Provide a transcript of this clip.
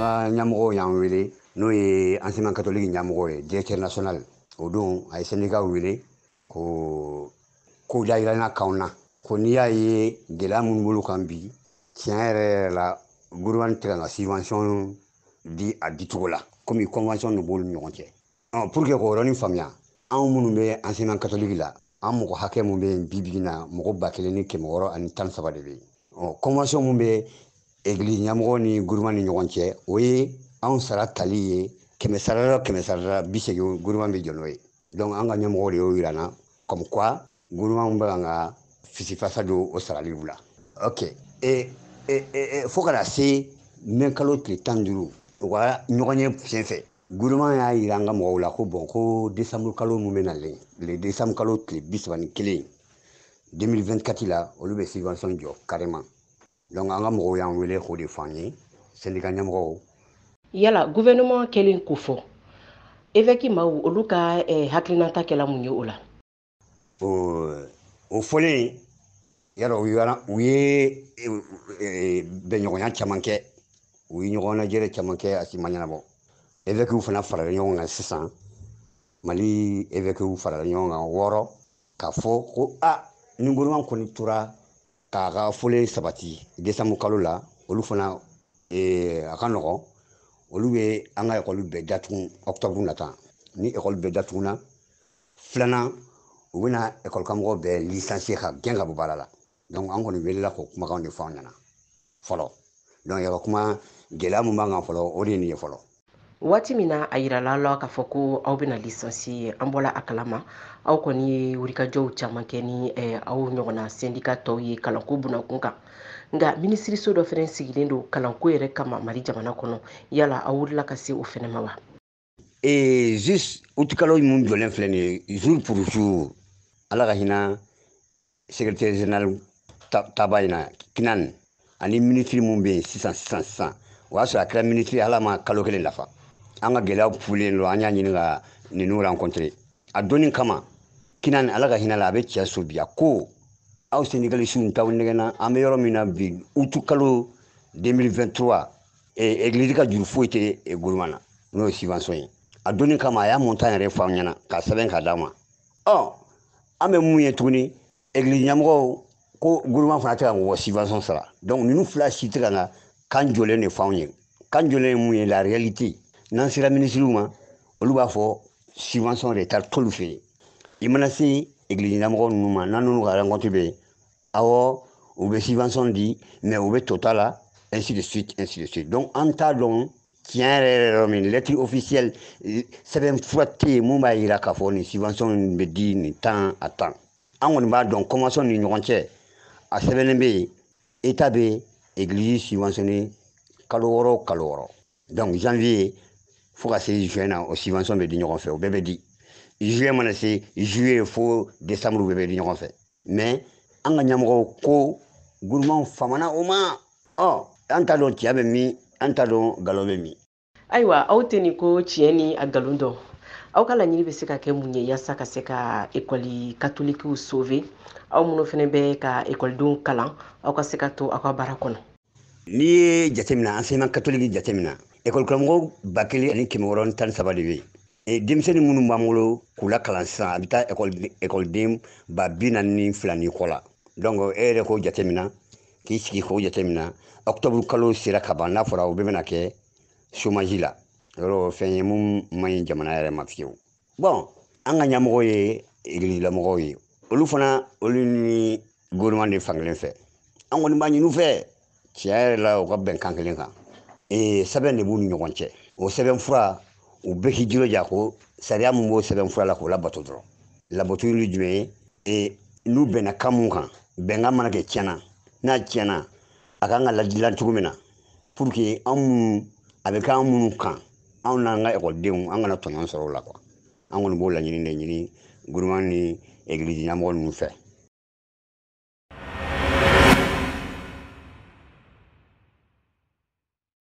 An ka ɲɛmɔgɔw y'an wele, n'o ye enseignement catholique ɲɛmɔgɔ ye, directeur national. O don a ye syndicat wele ko ko dayiranna k'anw na, ko n'i y'a ye gɛlɛya minnu b'olu kan bi, tiɲɛ yɛrɛ yɛrɛ la, gouvernement tɛ ka subvention di a dicogo la, komi convention de b'olu ni ɲɔgɔn cɛ. Pour que k'o yɔrɔnin faamuya, anw minnu bɛ enseignement catholique la, an mɔgɔ hakɛ mun bɛ yen bi bi in na, mɔgɔ 1613 de bɛ yen. Convention mun bɛ église ɲɛmɔgɔ ni gouvernement ni ɲɔgɔn cɛ, o ye anw sara tali ye kɛmɛ sara la, kɛmɛ sara la 80, gouvernement bɛ jɔ n'o ye. Donc an ka ɲɛmɔgɔw de y'o yira an na, comme quoi gouvernement bɛ kan ka fisifasa don o saraliw la. Ok, fo ka na se mɛ kalo tile 15, u ka ɲɔgɔn ye sen fɛ, gouvernement y'a yira an ka mɔgɔw la ko bon, ko décembre kalo mun bɛ nalen, le décembre kalo tile 31 2024 la, olu bɛ subvention jɔ carrément. Donc an ka mɔgɔw y'an wele k'o de fɔ an ye, syndicat ɲɛmɔgɔw. Yala gouvernement kɛlen ko fɔ, évêque maaw olu ka hakilinata kɛla mun ye o la? O fɔlen, yarɔ u ye bɛnɲɔgɔnya caman kɛ, u ye ɲɔgɔn lajɛrɛ caman kɛ, a si ma ɲɛnabɔ. Évêques fana farala ɲɔgɔn kan sisan, Mali évêques farala ɲɔgɔn kan 6, k'a fɔ ko a ni gouvernement kɔni tora k'a ka fɔlen sabati décembre kalo la, olu fana, a ka nɔgɔn, olu bɛ an ka ekɔli bɛɛ datugu octobre nata. Ni ekɔli bɛɛ datuguna, filanan, u bɛna ekɔli karamɔgɔ bɛɛ licencier ka gɛn ka bɔ baara la. Donc an kɔni welela k'o kumakanw de fɔ an ɲɛna fɔlɔ. Donc yɛrɛ kuma gɛlɛya mun b'an kan fɔlɔ, o de ye nin ye fɔlɔ. Waati min na a yirala la k'a fɔ ko aw bɛna licencier, an bɔla a kalama, aw kɔni ye wulikajɔw caman kɛ ni aw ɲɔgɔnna syndicat tɔw ye kalanko bunakun kan. Nka minisiriso dɔ fɛnɛ sigilen don kalanko yɛrɛ kama Mali jamana kɔnɔ, yala aw wulila ka se o fɛnɛ ma wa? Juste août kalo mun jɔlen filɛ nin ye, jour pour jour, Ala ka hinɛ secrétaire général taba in na, Kinan, ani ministre mun bɛ yen sisan sisan sisan, o y'a sɔrɔ a kɛra ministre Ala ma kalo kelen dafa. An ka gɛlɛyaw fulen don, an y'a ɲini ka ninnu rencontrer. A donni kama, Kinan, Ala ka hinɛ la, a bɛ cɛ so bi, a ko aw syndicalistes t'aw nɛgɛnna, an bɛ yɔrɔ min na bi, août kalo 2023, église ka juru foyi tɛ gouvernement na, n'o ye subvention ye. A donni kama, a y'a montant yɛrɛ fɔ an ɲɛna k'a sɛbɛn k'a d'a ma. An bɛ mun ye tuguni, église ɲɛmɔgɔw ko gouvernement fana tɛ ka mɔgɔ subvention sara. Donc ninnu fila si tɛ ka na kan jɔlen de fɔ anw ye. Kan jɔlen ye mun ye? La réalité, n'an sera ministres ma, olu b'a fɔ subvention retard t'olu fɛ yen. I mana se église ɲɛmɔgɔ ninnu ma, n'an n'olu ka rencontre bɛ yen, awɔ, u bɛ subvention di, mais u bɛ tota la, ainsi de suite, ainsi de suite. Donc an t'a dɔn tiɲɛ yɛrɛ yɛrɛ yɔrɔ min, lettre officielle, sɛbɛn fura tɛ yen mun b'a yira k'a fɔ nin subvention bɛ di nin temps a temps. An kɔni b'a dɔn convention ni ɲɔgɔn cɛ, a sɛbɛnnen bɛ yen, état bɛ église subventionné kalo 6 kalo 6. Donc janvier fo ka se juin na, o subvention bɛ di ɲɔgɔn fɛ, o bɛɛ bɛ di. Juillet mana se, juillet fo décembre, bɛɛ bɛ di ɲɔgɔn fɛ. Mais an ka ɲɛmɔgɔw ko gouvernement famana o ma. An t'a dɔn tiɲɛ bɛ min, an t'a dɔn nkalon bɛ min. Ayiwa, aw tɛ nin ko tiɲɛ ni a nkalon dɔn. Aw ka laɲini bɛ se ka kɛ mun ye yaasa ka se ka ekɔli katolikiw sauver? Aw minnu fɛnɛ bɛ ka ekɔlidenw kalan, aw ka se ka to aw ka baara kɔnɔ. N'i ye jateminɛ, enseignement catholique jateminɛ, ekɔli karamɔgɔ 1613 de bɛ yen. Denmisɛnnin minnu b'an bolo k'u lakalan sisan, a bɛ taa ekɔliden 42 ni kɔ la. Donc e yɛrɛ k'o jateminɛ, k'i sigi k'o jateminɛ, octobre kalo sera ka ban, n'a fɔra o bɛɛ bɛna kɛ chômage la. Yɔrɔ fɛn ye mun man ɲi jamana yɛrɛ ma fiyewu. Bon, an ka ɲɛmɔgɔ ye église lamɔgɔw ye, olu fana, olu ni gouvernement de fankelen fɛ. An kɔni b'a ɲini u fɛ tiɲɛ yɛrɛ la, u ka bɛn kan kelen kan. Sɛbɛn de b'u ni ɲɔgɔn cɛ. O sɛbɛn fura, u bɛɛ k'i jilaja ko sariya mun b'o sɛbɛn fura la, k'o labato dɔrɔn. Labato ye jumɛn ye? N'u bɛnna kan mun kan, bɛnkan mana kɛ tiɲɛna, n'a tiɲɛna, a kan ka ladilan cogo min na, pour que anw minnu a bɛ k'an minnu kan, anw n'an ka ekɔlidenw, an kana tɔɲɔgɔn sɔrɔ o la quoi. An kɔni b'o laɲini de ɲini gouvernement ni église ɲɛmɔgɔ ninnu fɛ.